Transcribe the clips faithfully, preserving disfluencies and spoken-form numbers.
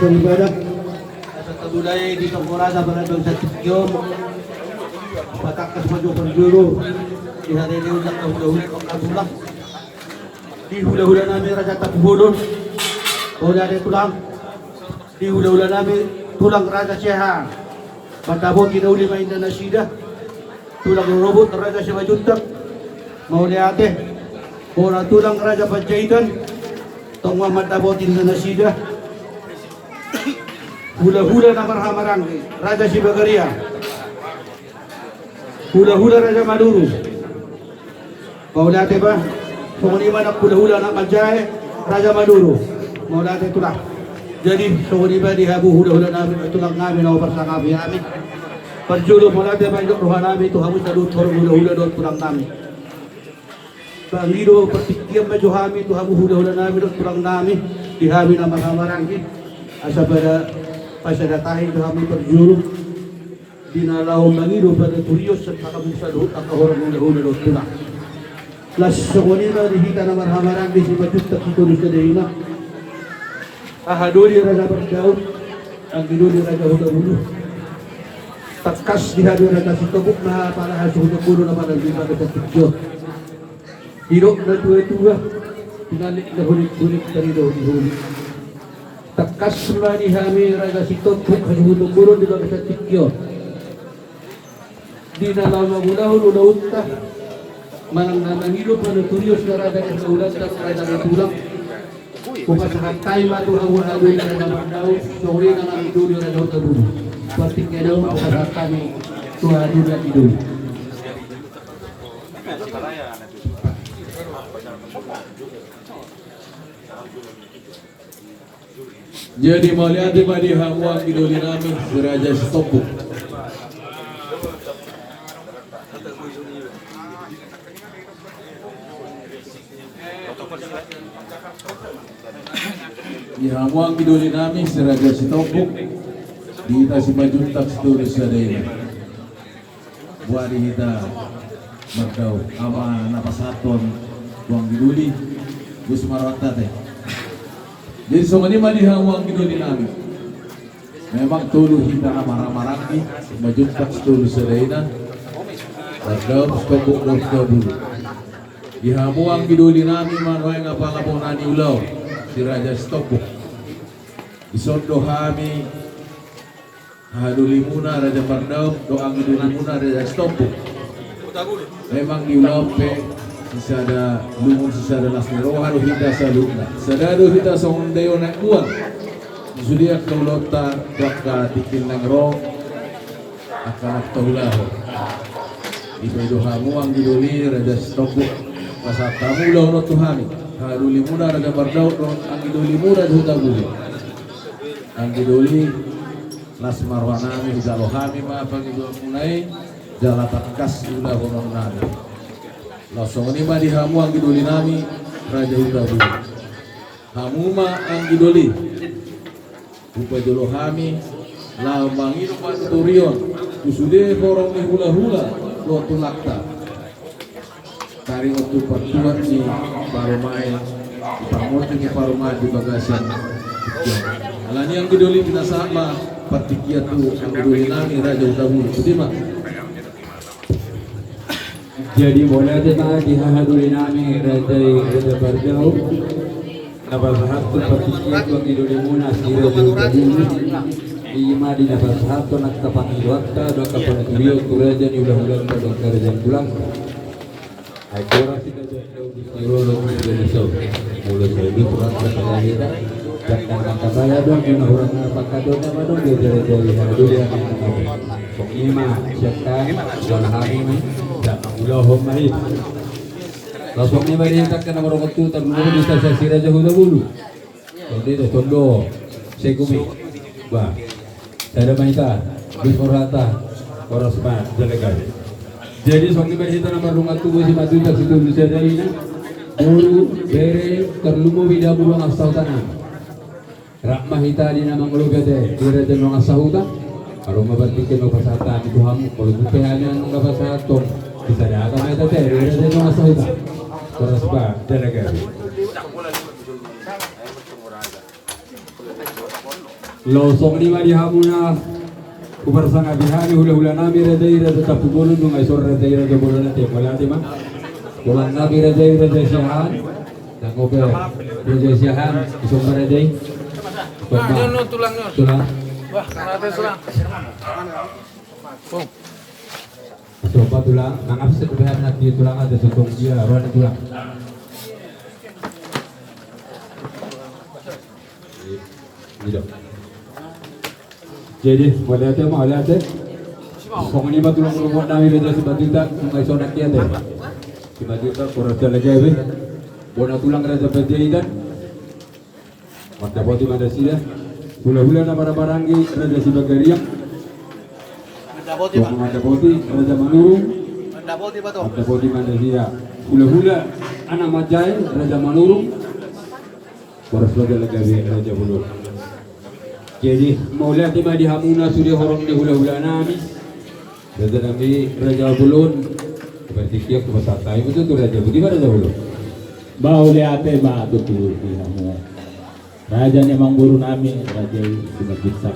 Beribadah. Asa tamulai di tonggo raja, bangsa tingki on. Patangkas ma jo parjolo. Di hari ini undang na hulahula, pangkatulang. Di hulahula nami Raja Tampubolon. Mauliate tulang. Di hulahula nami tulang Raja Siahaan. Mandapoti na uli ma inna nasida. Tulang rorobot Raja Simanjuntak. Mauliate. Bona tulang Raja Panjaitan. Tong ma mandapoti inna nasida. Hulahula na marhahamaranggi Raja Sibagariang. Hulahula Raja Maduru. Mauliate ba. Songon i ma nang hulahula na manjae Raja Maduru. Mauliate tulang. Jadi songon i ma di hamu hulahula nami, tulang nami na huparsangapi hami. Parjolo mauliate ma nidok roha nami tu hamu saluhut horong hulahula dohot tulang nami. Mangido partingkian ma jo hami tu hamu hulahula nami dohot tulang nami, di hami na marhahamaranggi. Asa pada pasada tahi tu hami parjolo. Di na laho mangido panuturion sian hamu saluhut angka horong hulahula dohot tulang. Laos songon i ma di hita na marhahamaranggi Simanjuntak Sitolusadaina. Haha doli Raja Pardaun, anggi doli Raja Hutabulu. Tangkas di hami Raja Sitompuk ma apala hasuhuton muna na pada di bagasan tingki on. Didok na tuatua, tinallik na holingholing, tarida holiholing. Tangkas ma di hami Raja Sitompuk hasuhuton muna di bagasan tingki on. Di na laho mangulahon ulaonta manang na mangido panuturion sian raja ni hulahulanta, raja ni tulang. Hupasahat hami ma tu hamu haha doli Raja Pardaun, songon i nang anggi doli Raja Hutabulu. Partingkian on hupasahat hami tu haha doli, anggi doli. Jadi mauliate ma di hamu anggi doli nami si Raja Sitompuk. Di hamu anggi doli nami si Raja Sitompuk, di hita Simanjuntak Sitolusadaina. Boha di hita Pardaun, aha ma na pasahathon tu anggi doli, dos ma rohanta ate. Jadi songon i ma di hamu anggi doli nami. Memang tolu hita na marhahamaranggi, Simanjuntak Sitolusadaina, Pardaun, Sitompuk dohot Hutabulu. Di hamu anggi doli nami ma nuaeng apala bona ni ulaon, si Raja Sitompuk. Dison do hami haha dolimuna Raja Pardaun dohot anggi dolimuna Raja Sitompuk. Memang di ulaon pe sisada lungun sisada las ni roha do hita saluhutna. Sada do hita songon daion aek buan. Sude angka ulaonta tu angka tingki na naeng ro, angka na taulahon. Dipaboa hamu anggi doli Raja Sitompuk, pasahat hamu ulaon on tu hami, haha dolimuna Raja Pardaun dohot anggi dolimu Raja Hutabulu. Anggi doli, las ma roha nami, hujalo hami ma pangidoanmuna i, jala tangkas ulahonon nami. Laos songon i ma di hamu anggi doli nami Raja Hutabulu. Hamu ma anggi doli, hupajolo hami laho mangido panuturion tu sude horong ni hulahula dohot tulangta. Taringot tu partuat ni parumaen, di parmonti ni parumaen di bagasan. Alani i anggi doli, pinasahat ma partingkian tu anggi doli nami Raja Hutabulu. Botima. Jadi mauliate ma di haha doli nami Raja i Raja Pardaun. Na pasahathon partingkian tu anggi dolimuna si Raja Hutabulu. I ma di na pasahathon angka pangidoanta dohot angka panuturion tu raja ni hulahulanta dohot angka raja ni tulangta. Ai boras i da jandau di sirolo di sirolo so. Molo sai di surat na sada hita. Janda na tabaya dong, di na hurang na pangkatona ma dong, dia jari-jari haha doli nami. Songon i ma sian hami, jala hami ma, jala mangulahon ma i. Laos songon i ma di hita angka na marhaha tu tarlumobi di hita sian si Raja Hutabulu. Songon i do, songon do. Sai gumi. Bah. Sada ma hita. Bis ma rohanta. Horas ma jala gabe. Jadi songon i ma di hita na mardongan tubu Simanjuntak Sitolusadaina. Boru, bere, tarlumobi di hamu dongan sahuta nami. Rap ma hita di na mangolobi ate di raja ni dongan sahuta. Adong ma partingkian na hupasahat hami tu hamu, molo tung pe hami adong na pasahathon, bisa dihata ma hita ate di raja ni dongan sahuta. Horas ma jala gabe. Laos songon i ma di hamuna, huparsangapi hami hula-hula nami raja i, Raja Tampubolon, nunga dison raja i, Raja Bolon, ate, mauliate ma. Tulang nami raja i, Raja Siahaan. Dang ope, Raja Siahaan, dison ma raja i. Tulang. Tulang. Coba tulang, mangapse ku behan nanti tulang, ada sotong dia, ruan tulang. Iya. Jadi, mauliate, mauliate. Songon i ma tulang rorobot nami Raja Simanjuntak, nunga dison nangkin ate. Simanjuntak, Polres Dala Gabe. Bona tulang Raja Panjaitan. Mandapoti ma nasida. Hula-hula na marhahamaranggi Raja Sibagariang. Mandapoti ma. Mandapoti Raja Manurung. Mandapoti ma to. Mandapoti ma nasida. Hula-hula anak manjae Raja Manurung. Polres Dala Gabe, Raja Bolon. Jadi, mauliate ma di hamuna sude horong ni hula-hula nami. Raja nami, Raja Bolon. Berarti dia kupasahat hami betul tu Raja. Boti ma Raja Bolon. Mauliate ma tutu di hamu. Raja ni amangboru nami, Raja i Simanjuntak.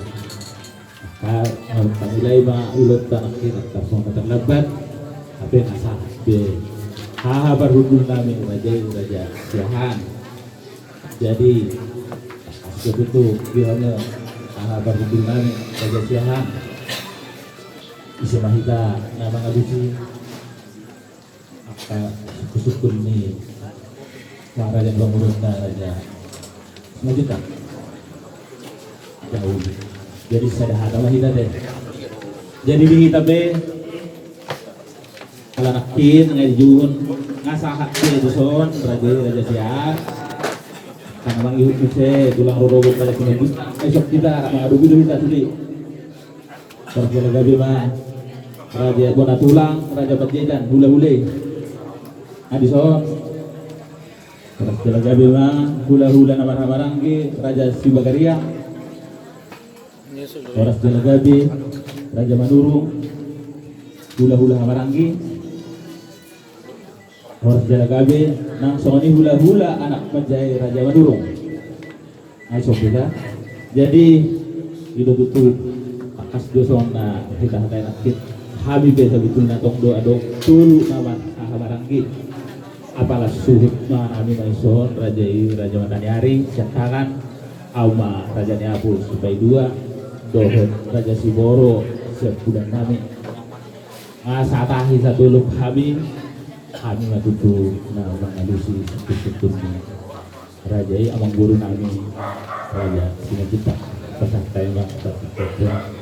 Maka, eh, pangilai ma ulaonta nangkin, tarpotol ma tarlambat. Hape na sahat be haha parhundul nami, Raja i Raja Siahaan. Jadi, asa tutu di hamu haha parhundul nami, Raja Siahaan. Ise ma hita na mangalusi angka sungkun-sungkun ni raja ni pangurusna, Raja Simanjuntak. Jauh. Jadi sada hata ma hita ate. Jadi di hita pe, ala nangkin nga dijou, nga sahat be dison raja i, Raja Siahaan. Karena mangihut muse tulang rorobot Raja Simanjuntak. Ai sok hita mangadopi do hita sude. Polres Dala Gabe ma, raja bona tulang, Raja Panjaitan, hula-hula i. Nga dison. Polres Dala Gabe ma, hula-hula na marhahamaranggi Raja Sibagariang. Polres Dala Gabe, Raja Manurung, hula-hula hahamaranggi. Polres Dala Gabe, nang songon i hula-hula anak manjae Raja Manurung. Ai so beda. Jadi, i do tutu, tangkas do songon na hita hatai nangkin. Hami pe sabotulna tong do adong tolu nama hahamaranggi. Apala suhut ma hami ma dison, raja i Raja Mataniari sian tangan, au ma Raja Niapus sipaidua, dohot Raja Siboro sian pudan nami. Nga satahi satolop hami, hami ma tutu na mangalusi sungkun-sungkun ni raja i, amangboru nami Raja Simanjuntak. Pasahat hami ma, pasahat hami ma.